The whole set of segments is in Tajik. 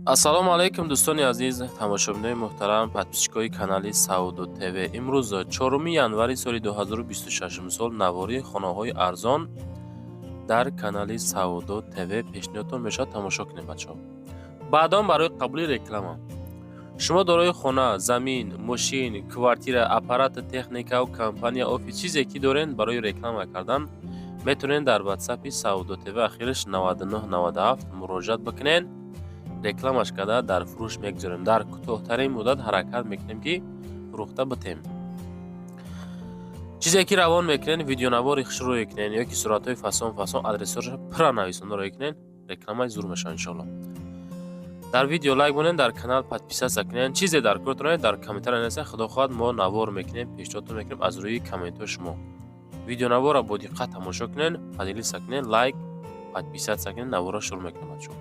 Ассалому алайкум, дӯстони азиз, тамошобинои муҳтарам, подписчикои канали Савдо ТВ. Имрӯз 4 январи соли 2026 сол навори хонаҳои арзон дар канали Савдо ТВ пешниҳодтон мешавад. Тамошо кунед, бачаҳо. Баъдон барои қабули реклама. Шумо дорои хона, замин, мошин, квартира, аппарат, техникаву компания, офис, чизе ки дорен, барои реклама кардан метавонед дар ватсапи Савдо ТВ ахираш 9997 муроҷиат бикунед. Рекламаш карда дар фурӯш мегузорем. Дар кӯтоҳтарин муддат ҳаракат мекунем, ки фурӯхта битем. Чизе ки равон мекунед, видеонавори хушрӯ кунед ё ки суратҳои фасон фасон, адресҳоро пурра нависонда роӣ кунед, рекламаи зур мешавад, иншоалло. Дар видео лайк монед, дар канал подписаться кунед. Чизе дар кортон дар комментария нависед, худо хоҳад, мо навор мекунем, пешниҳодтон мекунем аз рӯи комментҳои шумо. Видеонаворро бо диққат тамошо кунед, поделиться кунед, лайк, подписаться кунед. Наворро шурӯъ мекунем, бачаҳо.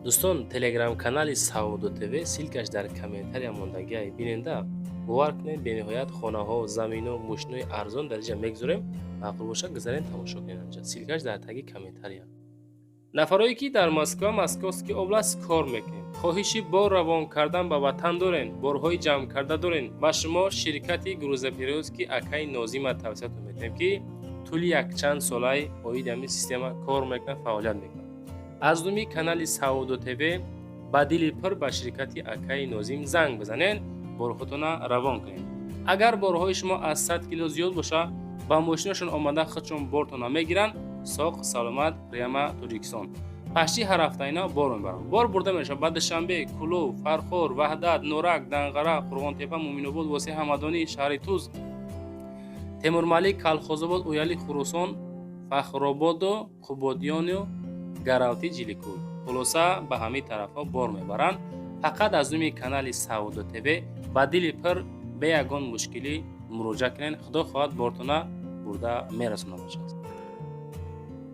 Дӯстон, телеграм-канали Савдо ТВ, ссылкаш дар комментария мондагиай, биненда. Бовар кунед, бениҳоят хонаҳо, замино, мошинои арзон дар инҷа мегузорем. Маъқул бошад, гузарен, тамошо кунед. Анҷа ссылкаш дар таги комментария. Нафарое ки дар Москва, Московский область кор мекунед, хоҳиши бор равон кардан ба ватан дорен, борҳои ҷамъкарда дорен, ба шумо ширкати грузоперевозки акаи Нозима тавсиятон метиҳем, ки тӯли якчанд солаи оиди ҳамин система кор мекунад, фаъолият мекунад. Аз номи канали Савдо ТВ ба дили пур ба ширкати акаи Нозим занг бизанед, борҳотона равон кунед. Агар борҳои шумо аз 100 кило зиёд боша, ба мошинашон омада худшон бортона мегиранд, соқ саломат прямо Тоҷикистон. Почти ҳар ҳафта ина бор мебаранд. Бор бурда мешавад ба Душанбе, Кӯлоб, Фархор, Ваҳдат, Норак, Данғара, Қурғонтепа, Муъминобод, Восеъ, Ҳамадонӣ, шаҳри Туз, Темурмалик, Калхозобод, Ояли, Хуросон, Фахрободу Қубодиёну Гаравти, Ҷиликул. Хулоса, ба ҳамин тарафҳо бор мебаранд. Фақат аз номи канали Савдо ТВ ба дили пур, бе ягон мушкилӣ муроҷиат кунед, худо хоҳад, бортона бурда мерасонад бошад.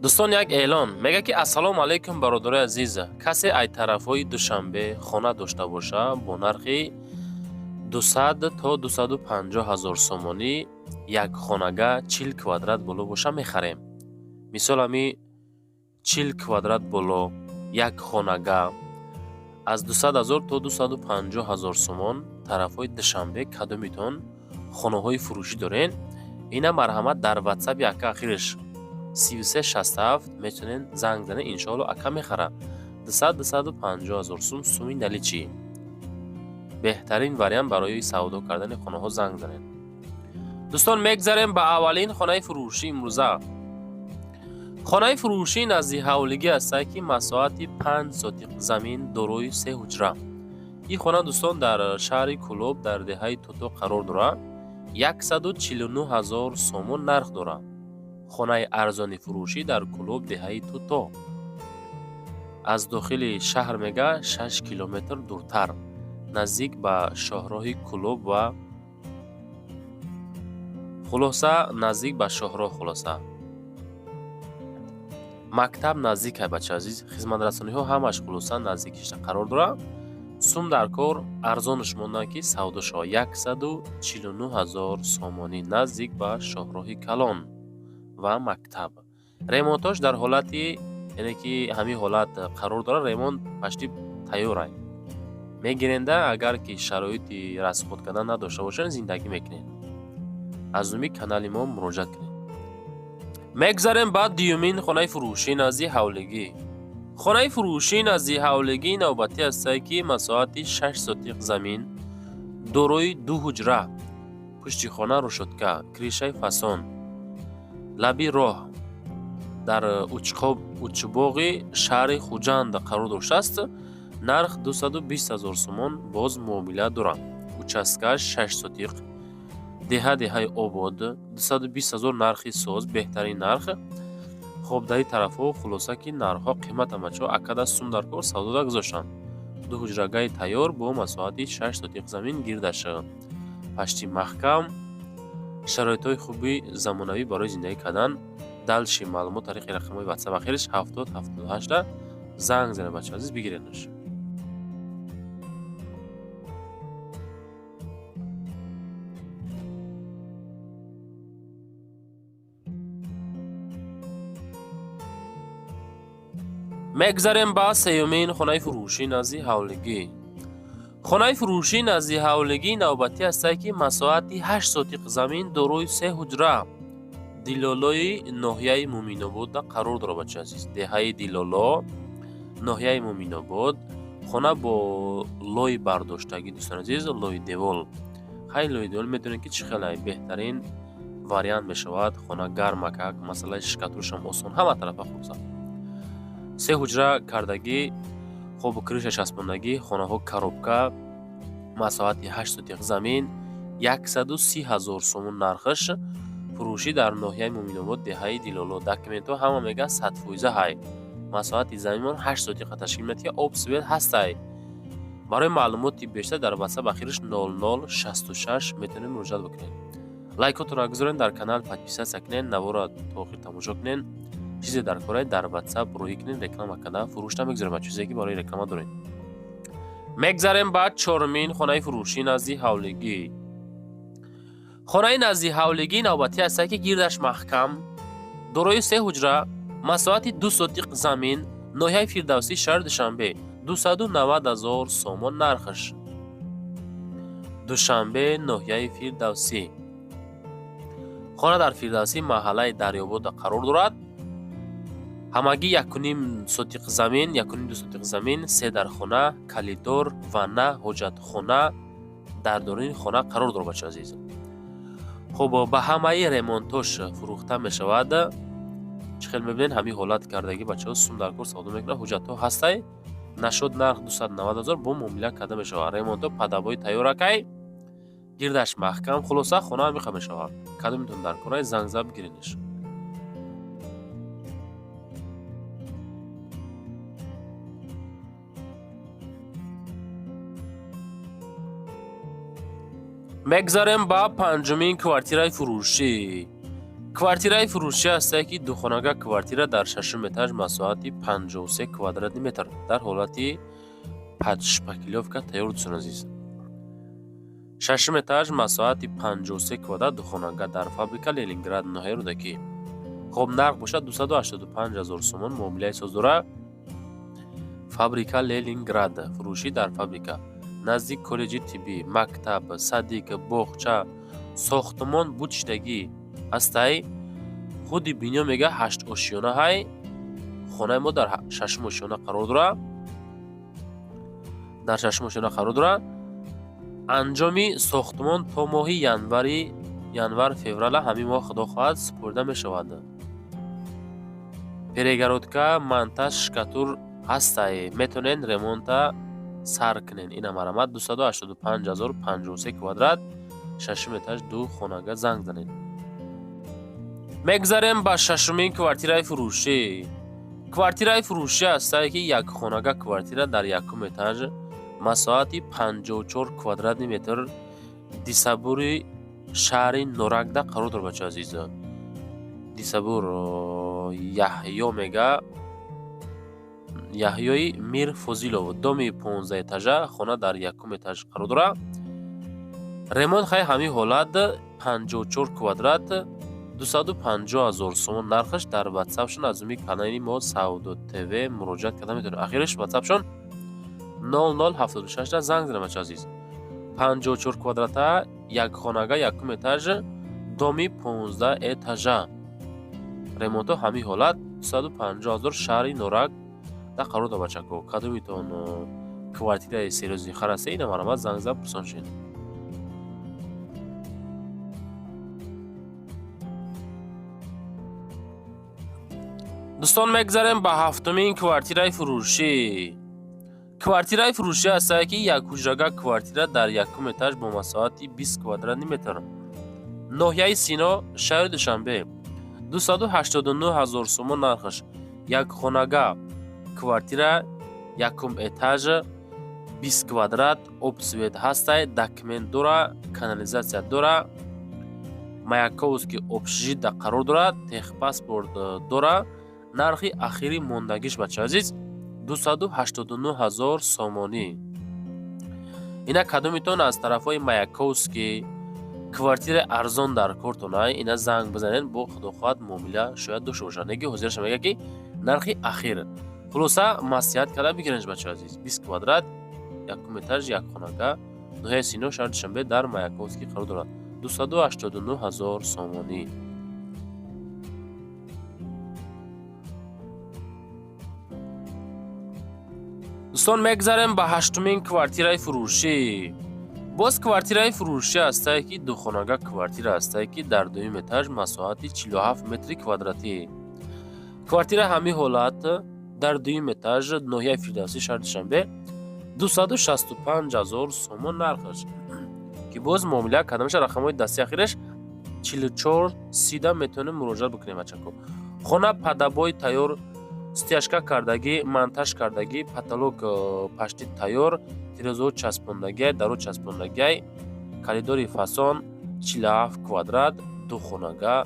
Дӯстон, як эълон мегӯяд, ки ассалому алайкум, бародарои азиз. Касе ай тарафҳои Душанбе хона дошта боша, бо нархи 200 то 250 ҳазор сомонӣ, як хонага, 40 квадрат боло боша, мехарем. Мисол, ҳами 40 квадрат боло, як хонага, аз 200 ҳазор то 250 ҳазор сомон. Тарафҳои Душанбе кадомитон хонаҳои фурӯшӣ дорен, ина марҳамат, дар ватсапи ака ахираш 3367 метавонед занг занед. Иншоалло, ака мехара. 200 250 ҳазор сум, суми наличный. Беҳтарин вариант барои савдо кардани хонаҳо, занг занед. Дӯстон, мегзарем ба аввалин хонаи фурӯшӣ имрӯза. Хонаи фурӯшӣ назди ҳавлигӣ ҳастад, ки масоҳати 5 сотиқ замин, дорои се ҳуҷра. Ин хона, дӯстон, дар шаҳри Кӯлоб, дар деҳаи Тото қарор дорад. 149 ҳазор сомон нарх дорад. Хонаи арзони фурӯшӣ дар Кӯлоб, деҳаи Туто, аз дохили шаҳр мега 6 километр дуртар, наздик ба шоҳроҳи Кӯлоб ва хулоса, наздик ба шоҳроҳ, хулоса, мактаб наздик ай, бача азиз, хизматрасониҳо ҳамаш хулоса наздикишта қарор дорад. Сум дар кор арзонаш мондан, ки савдо шавад. 149 ҳазор сомонӣ, наздик ба шоҳроҳи калон ва мактаб. Ремонтош дар ҳолати, яъне ки ҳамин ҳолат қарор дорад, ремонт почти тайёрай. Мегиренда, агар ки шароити расход кардан надошта бошед, зиндагӣ мекунед. Аз номи канали мо муроҷиат кунед. Мегзарем ба дуюмин хонаи фурӯшӣ назди ҳавлигӣ. Хонаи фурӯшӣ назди ҳавлигӣ навбатӣ ҳастад, ки масоҳати 6 сотиқ замин, дорои ду ҳуҷра, пушти хона решётка, крышаи фасон, лаби роҳ, дар Учбоғи шаҳри Хуҷанд қарор доштааст. Нарх 220 ҳазор сомон, боз муомила дорад. Участкааш 6 сотиқ, деҳа деҳаи обод. 220 ҳазор нархи соз, беҳтарин нарх. Хоб, дар ин тарафҳо, хулоса, ки нархҳо қиматам, бачаҳо. Акада сум дар кор, савдода гузоштанд. Ду ҳуҷрагаи тайёр бо масоҳати 6 сотиқ замин, гирдаш пашти маҳкам, шароитҳои хуби замонавӣ барои зиндагӣ кардан. Дальше маълумот тариқи рақамҳои ватсап ахираш 70 78 занг занед, бачаҳо азиз, бигиренаш. Мегзарем ба сеюмин хонаи фурӯшӣ назди ҳавлигӣ. Хонаи фурӯшӣ назди ҳавлигӣ навбатӣ ҳастае, ки масоҳати 8 сотиқ замин, дорои се ҳуҷра, Дилолои ноҳияи Муминободда қарор дорад, бачаи азиз. Деҳаи Дилоло, ноҳияи Муминобод. Хона бо лои бардоштагӣ, дӯстони азиз, лои девол. Хай, лои девол медонед, ки чӣ хеле беҳтарин вариант мешавад. Хона гармакак, масъалаи штукатуршам осон, ҳама тарафа хуб. Се ҳуҷра кардагӣ, хоб, крыша часпондагӣ, хонаҳо коробка, масоҳати 8 сотиқ замин, 130 ҳазор сомон нархаш. Фурӯшӣ дар ноҳияи Муминобод, деҳаи Дилоло. Документҳо ҳама мега 100% ҳай. Масоҳати заминмон 8 сотиқа ташкил медиҳад, ки об, свет ҳастай. Барои маълумоти бештар дар WhatsApp ахириш 0066 метавонед муроҷиат бикунед. Лайкотонро гузоред, дар канал подписаться кунед, наворро то охир тамошо кунед. Чизе дар кора дар WhatsApp роҳӣ кунед, реклама карда фурӯшта мегузорем, чизе ки барои реклама доред. Мегзарем ба чорумин хонаи фурӯшӣ назди ҳавлигӣ. Хонаи назди ҳавлигӣ навбатӣ ҳастае, ки гирдаш маҳкам, дорои се ҳуҷра, масоҳати 2 сотиқ замин, ноҳияи Фирдавсӣ, шаҳри Душанбе, 290 ҳазор сомон нархаш. Душанбе, ноҳияи Фирдавсӣ. Хона дар Фирдавсӣ, маҳаллаи Дарёбода қарор дорад. Ҳамагӣ 1,5 сотиқ замин, 1,5-2 сотиқ замин, се дархона, коридор, ванна, ҳоҷатхона дар даруни хона қарор дорад, бачаи азиз. Хуб, ба ҳамаи ремонтош фурӯхта мешавад. Чӣ хел мебинед, ҳамин ҳолат кардагӣ, бачаҳо, сум дар кор савдо мекунад, ҳуҷҷатҳо ҳастай. Нашуд, нарх 290 ҳазор бо муомила карда мешавад. Ремонтҳо под обои тайёракай, гирдаш маҳкам, хулоса, хона ҳамиқа мешавад. Кадомитон дар корай, занг зад, бигирениш. Мегзарем ба панҷумин квартираи фурӯшӣ. Квартираи фурӯшӣ ҳастае, ки духонага квартира дар шашум этаж, масоҳати 53 квадратный метр, дар ҳолати под шпаклёвка тайёр, дӯстони азиз. Шашум этаж, масоҳати 53 квадрат, духонага дар фабрика Ленинград, ноҳияи Рӯдакӣ. Хоб, нарх бошад 285 ҳазор сомон, муомилаи соз дора. Фабрика Ленинград, фурӯшӣ дар фабрика, назди коллеҷи тиббӣ, мактаб, садик, боғча, сохтмон бучидагӣ ҳастай. Худи бино мега ҳашт ошёна ҳай. Хонаи мо дар шашум ошёна қарор дорад, дар шашум ошёна қарор дорад. Анҷоми сохтмон то моҳи январи, январ, феврала, ҳамин моҳ, худо хоҳад, супорида мешавад. Перегородка, монтаж, штукатур ҳастай, метавонед ремонта сар кунед. Ина, марҳамат, 285 ҳазор, 53 квадрат, шашум этаж, ду хонага, занг занед. Мегзарем ба шашумин квартираи фурӯшӣ. Квартираи фурӯшӣ ҳастае, ки якхонага квартира дар якум этаж, масоҳати 54 квадратный метр, Дисабури шаҳри Норакда қарор дорад, бачаи азиз. Дисабур Яҳё мега, Яҳёи Мир Фозилов, доми 15 этажа, хона дар якум этаж қарор дорад. Ремонт хай ҳамин ҳолат, 54 квадрат, 250 ҳазор сомон нархаш. Дар ватсапшон аз рӯи канали мо Савдо ТВ муроҷиат карда метавонед. Ахираш ватсапшон 0076 занг занед, бачаи азиз. 54 квадрата, якхонага, якум этаж, доми 15 этажа, ремонтҳо ҳамин ҳолат, 250 ҳазор, шаҳри Норак да қарор дорад. Бачако, кадомитон квартираи серьёзный харасе, ина, марҳамат, занг зад, пурсон шед. Дӯстон, мегзарем ба ҳафтумин квартираи фурӯшӣ. Квартираи фурӯшӣ ҳастае, ки якҳуҷрага квартира дар якум этаж бо масоҳати 20 квадратный метр, ноҳияи Сино, шаҳри Душанбе, 289 ҳазор сомон нархаш. Якхонага квартира, якум этаж, 20 квадрат, об, свет ҳастай, документ дора, канализатсия дора, Маяковский общежитда қарор дорад, техпаспорт дора. Нархи ахири мондагиш, бачаи азиз, 289 ҳазор сомонӣ. Ина, кадомитон аз тарафҳои Маяковский квартираи арзон дар кортонай, ина, занг бизанед, бо худо хоҳад, муомила шояд дошта бошад. Неки ҳозираша мега, ки нархи ахир. Хулоса, маслиҳат карда бигиренш, бачаҳо азиз. 20 квадрат, якум этаж, як хонага, ноҳияи Сино, шаҳри Душанбе, дар Маяковский қарор дорад. 289 ҳазор сомонӣ. Дӯстон, мегзарем ба ҳаштумин квартираи фурӯшӣ. Боз квартираи фурӯшӣ ҳастае, ки духонага квартира ҳастае, ки дар дуюм этаж, масоҳати 47 метри квадратӣ. Квартира ҳамин ҳолат дар дуюм этаж, ноҳияи Фирдавсӣ, шаҳри Душанбе, 265 ҳазор сомон нархаш, ки боз муомила карда мешавад. Рақамҳои дасти ахираш 44 30-да метавонем муроҷиат бикунем, бачако. Хона под обои тайёр, стяжка кардагӣ, монтаж кардагӣ, потолок почти тайёр, тирезаҳо часпондагиай, даро часпондагиай, коридори фасон, 47 квадрат, ду хонага,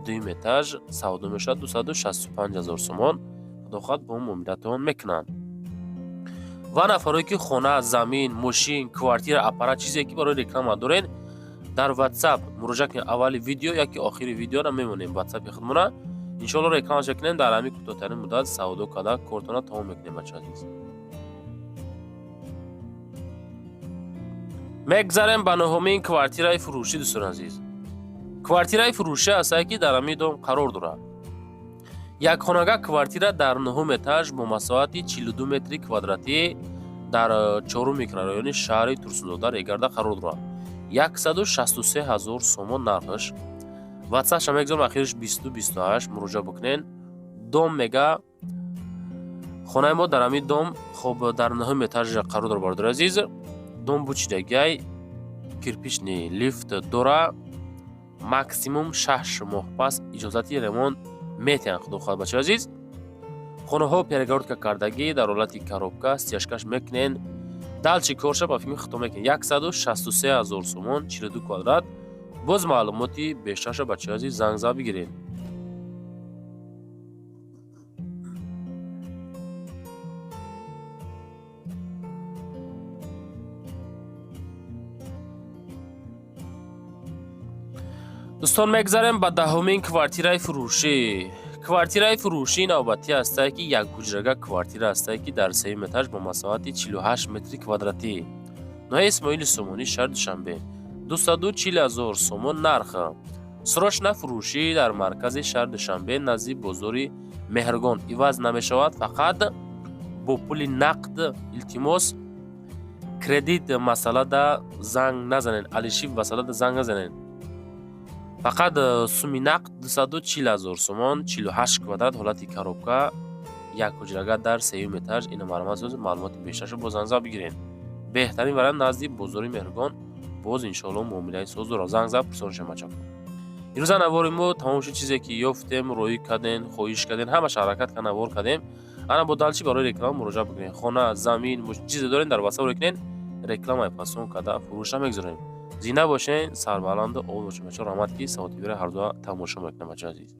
дуюм этаж, савдо мешавад 265 ҳазор сомон. Худо хоҳад, бо муомилатон мекунанд. Ва нафарое ки хона, замин, мошин, квартира, аппарат, чизе ки барои реклама доред, дар Ватсап муроҷиат кунед. Аввали видео яки охири видеора мемонем Ватсапи худмона. Иншоалло, рекламаша кунем, дар ҳамин кӯтоҳтарин муддат савдо карда, кортона тамом мекунем, бачаҳо азиз. Мегзарем ба нуҳумин квартираи фурӯшӣ. Дӯстони азиз, квартираи фурӯшӣ ҳастае, ки дар ҳамин дом қарор дорад. Якхонага квартира дар нуҳум этаж бо масоҳати 42 метри квадратӣ дар чорум микрорайони шаҳри Турсунзода, Регарда қарор дорад. 163 ҳазор сомон нархаш. Ватсапша мегзорам, ахираш 22 28, муроҷиат бикунен. Дом мега, хонаи мо дар ҳамин дом, хоб, дар нуҳум этаж қарор дорад. Бародари азиз, дом бучидагиай, кирпичный, лифт дора. Максимум 6 моҳ пас иҷозати ремонт метиҳанд, худо хоҳад, бачаҳои азиз. Хонаҳо перегородка кардагӣ, дар ҳолати коробка, стяжкаш мекунен, дальше корша ба фикри худтон мекунед. 163 ҳазор сомон, 42 квадрат. Боз маълумоти бештарша, бачаҳои азиз, занг зад бигиред. Дӯстон, мегзарем ба даҳумин квартираи фурӯшӣ. Квартираи фурӯшии навбатӣ ҳастае, ки як ҳуҷрага квартира ҳастае, ки дар сеюм этаж бо масоҳати 48 метри квадратӣ, ноҳияи Исмоили Сомонӣ, шаҳри Душанбе, 240 ҳазор сомон нарх. Срочно фурӯшӣ дар маркази шаҳри Душанбе, назди бозори Меҳргон. Иваз намешавад, фақат бо пули нақд. Илтимос, кредит масъалада занг назанед, алиши масъалада занг назанед, фақат суми нақд. 240 ҳазор сомон, 48 квадрат, ҳолати коробка, як ҳуҷрага дар сеюм этаж. Ина марҳамат созед, маълумоти бештаршо бо занг зад бигиред. Беҳтарин вариант назди бозори Меҳргон. Боз иншоалло муомилаи соз дорад, занг зад пурсон шавед, бачако. Имрӯза навори мо тамом шуд. Чизе ки ёфтем, роӣ кардем, хоҳиш кардем, ҳамаша ҳаракат кард, навор кардем. Ана бо дальше барои реклама муроҷиат бикунед. Хона, замин, чизе дорем, дар ватсап роӣ кунед, рекламаи фасон карда фурӯша мегузорем. Зинда бошен, сарбаланду обод бошен, бачаҳо. Раҳмат, ки Савотибира ҳарзуа тамошо мекунед, бачаҳо азиз.